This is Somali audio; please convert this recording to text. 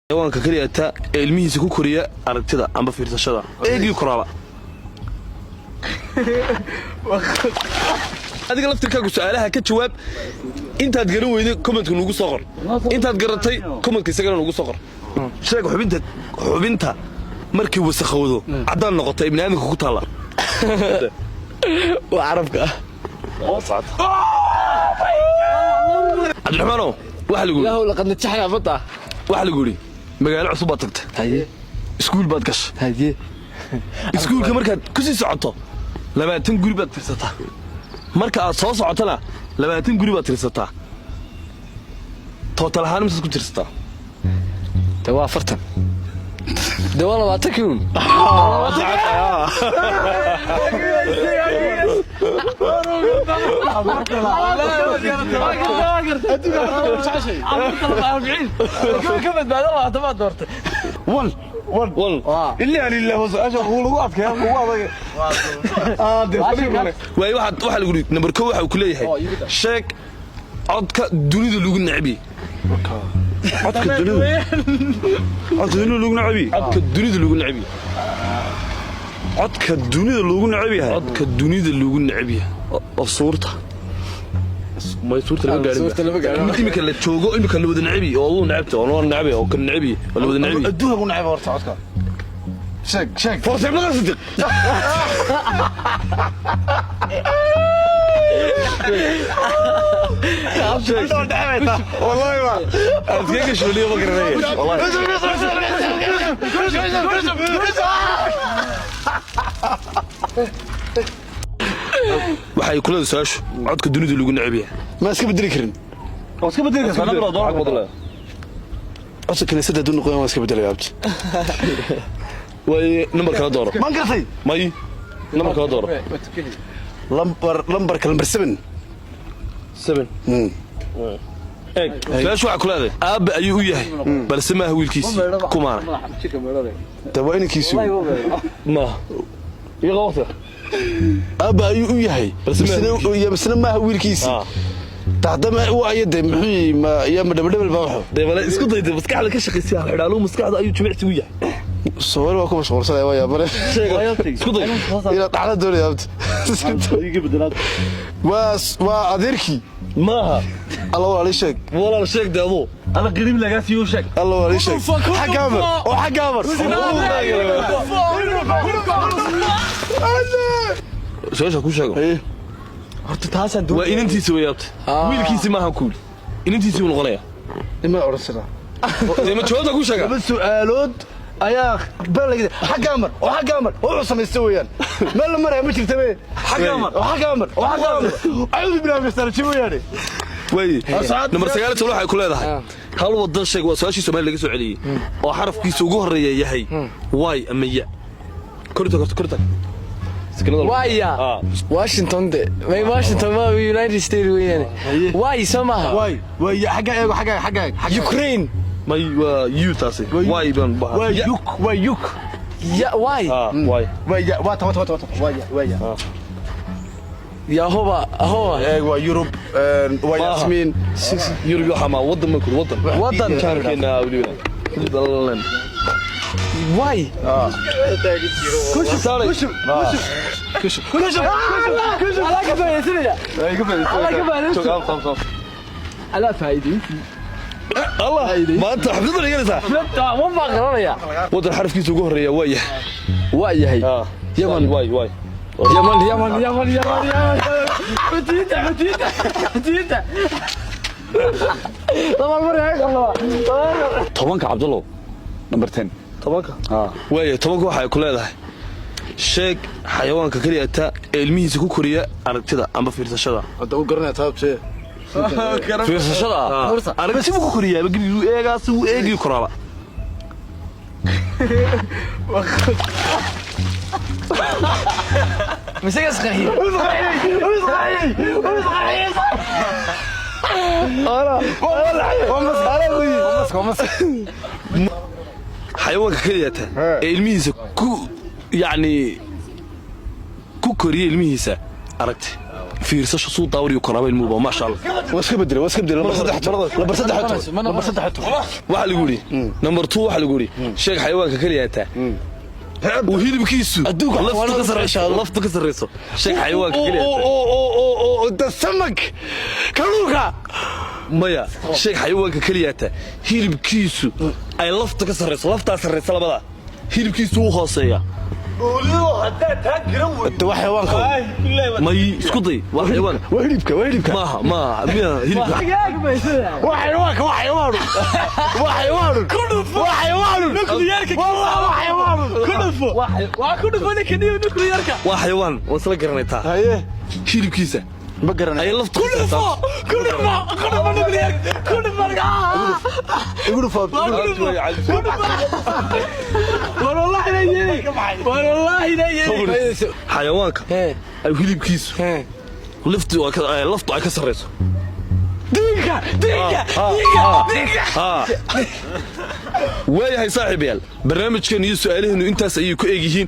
Xayawaanka keliya ee ilmihiisa ku koriya aragtida amba fiirsashada, eegii koraaba. Adiga laftirkaagu su-aalaha ka jawaab. Intaad garan weyday, commentka nugu soo qor. Intaad garatay, commentka isagana nugu soo qor. Sheeg xubinta markii wasakhowdo caddaan noqota ibni aadamka ku taalla. Waa carabka. Cabdiraxmaanow, waxa lagu yidhi Ilaahow, laqad najaxnaa badda. Waxa lagu yidhi, magaalo cusub baad tagtay, iskuul baad gashay. Iskuulka markaad ku sii socoto, 20 guri baad tirsataa. Marka aad soo socotona, 20 guri baad tirsataa. Total ahaan misaad ku tirsataa? De waa 40, de waa 20kii un. Ka badbaado 20 baad doortay. One. Ilaa lillaah, su-aasha lagu adkeeya ugu adag. Waayo, waxaa lagu yidhi, number 1 waxa uu ku leeyahay: sheeg codka dunida lagu necbi. Codka dunida lagu nacabi. Codka dunida lagu necbi. Codka dunida lagu necab yahay. Codka dunida lagu necab yahay oo suurta may suurta lama gaarin. Suurta lama gaarin. Mid imika la joogo, imika la wada necabi oo uu necabta oo noo necabi oo kan necabi oo la wada necabi. Adduunka ku nacab horta codka. Sheeg, sheeg. Forse ibnaga sidiq. Wallahi waa. Aad kaga shuuliyo, ma garanay wallahi. Waxay kula su-aashu codka dunida lagu necab yahay. Ma iska bedeli karin. Waa iska bedeli kartaa nambar oo lacag badan. Codka kaniisadda hadduu noqon, waan iska bedelaya, abti. Way, nambar kala dooro. Maan gartay. May, nambar kala dooro. Lambarka lambar 7. 7. Eeg, su-aashu waxaa ku leedahay: aabba ayuu u yahay, balse maaha wiilkiisii. Kumaana? De waa inankiisu. Maaha iyaga waqtiga. Aabba ayuu u yahay. Balse maaha Misna maaha wiilkiisii. Tahdama waa de muxuu ma ya ma dhabadhabal baa wuxuu. Dee bale isku dayda, maskaxda ka shaqaysiya. Xidhaaluhu maskaxda ayuu jimicsi u yahay. Soomaali waa ku mashquulsanaya, waa yaabane. Sheega, isku day. Inaad dhaxla doonaya, abti. Waa adeerkii. Maaha. Alla, walaal, ii sheeg. Walaal, sheeg dee aduu ana qariib lagaa siiyo, sheeg. Alla, walaal, ii sheeg. Xagga amar oo xagga amar. Su-aasha ku sheego. Horta taasaan. Waa inantiisi way yaabtay, wiilkiisi maaha kuuli, inantiisii buu noqonaya. Ima odhansanaa. Dee ma jawaabta ku sheega? Laba su'aalood ayaa bal xagga amar oo xagga amar oo wuxuu samaystay weeyaan. Meel la maraya ma jirta be. Xagga amar. Oo xagga amar oo xagga amar. Acuudu billahi min shaytaani rajiim weeyaane. Way, nambar 19 waxay ku leedahay: hal wadan sheeg, waa su-aashii Soomaaliya laga soo celiyey, oo xarafkiisa ugu horreeya yahay y ama ya. Korta, korta, korta. Waya Washington, de may Washington ma United States weeyaan. Way, soo maaha? Waay, waay, xagga eego, xagga, xagga, xagga. Ukraine. May, waa u taasi, y baan. Waa yuk, waa yuk. Ya way. Y. Waa ya, waa ta, waa ta, waa ta, waa ya, waa ya. Yahoba ahoba. Eeg, waa Yurub, waa Yasmiin. Yurub waxaa maa wadan ma kuri wadan. Wadan. Jaarkeena weliba. Way. Saaray. Ala ka faa'iidaysanaya, ala ka faa'iidaysanaya, ala faa'iidaysi. Allah, maanta xaflada dhiganaysaa. Ma baa garanaya. Wadan xarafkiisa ugu horreeya waa yahay. Waa yahay. Yaman, y, y. Yaman, Yaman, Yaman, Yaman, Yaman. Xutiinta, xutiinta, xutiinta. Laba mar ay qalaba. 10-ka, Cabdallow, number 10. 10-ka. Waaya, 10-ka waxay ku leedahay: sheeg xayawaanka keliya ta ee ilmihiisa ku koriya aragtida amba fiirsashada. Hadda u garanaya taabtee. Fiirsashada, aragti buu ku koriyaaba, gebigu eegaa si uu eegii koraaba. Misaga isqarxiyo. Xayawaanka keliya ta ee ilmihiisa ku, yacni, ku koriya ilmihiisa aragti, Fiirsasho suu daawariyo koraaba ilmuhuba, maasha Allah. Waa iska bedel, waa iska bedel. Lambar saddex tur, lambar saddex tur, lambar saddex tur. Waxaa lagu yidhi number two, waxaa lagu yidhi sheeg xayawaanka keliya uu hilibkiisu Adduunka laftu ka xayawaanada sarreyso, laftu ka sarreyso. Sheeg xayawaanka keliya. Da samag, kalluunka. Maya, sheeg xayawaanka keliyaata hilibkiisu ay lafta ka sarreyso, laftaa sarreysa labada, hilibkiisu wuu hooseeya. De waa xayawaanka. May, isku day, waa xayawaan. Waa hilibka, waa hilibka. Maaha, maaha, miya hilibka? Waa xayawaanka, waa xayawaanu, waa xayawaanu, waa xayawaanu, wallah waa xayawaanu. Waa ku dhufo ninka niyo nuclearka. Waa xayawaan, waan isla garanaytaa. Haye. Hilibkiisa Ma garanay. ay laftu ka Ku dhufo, sarreysaa. ku dhufo, ku dhufo nuclearka, ku dhufo. Igu dhufo. Waa ku dhufo, ku dhufo. War wallahi la yeeli, war wallahi la yeeli. Xayawaanka ay hilibkiisu laftu ay ka sarreyso. Diinka, diinka, diinka, diinka. Waayahay saaxiibayaal, barnaamijkan iyo su'aalaheenu intaas ayay ku eg yihiin.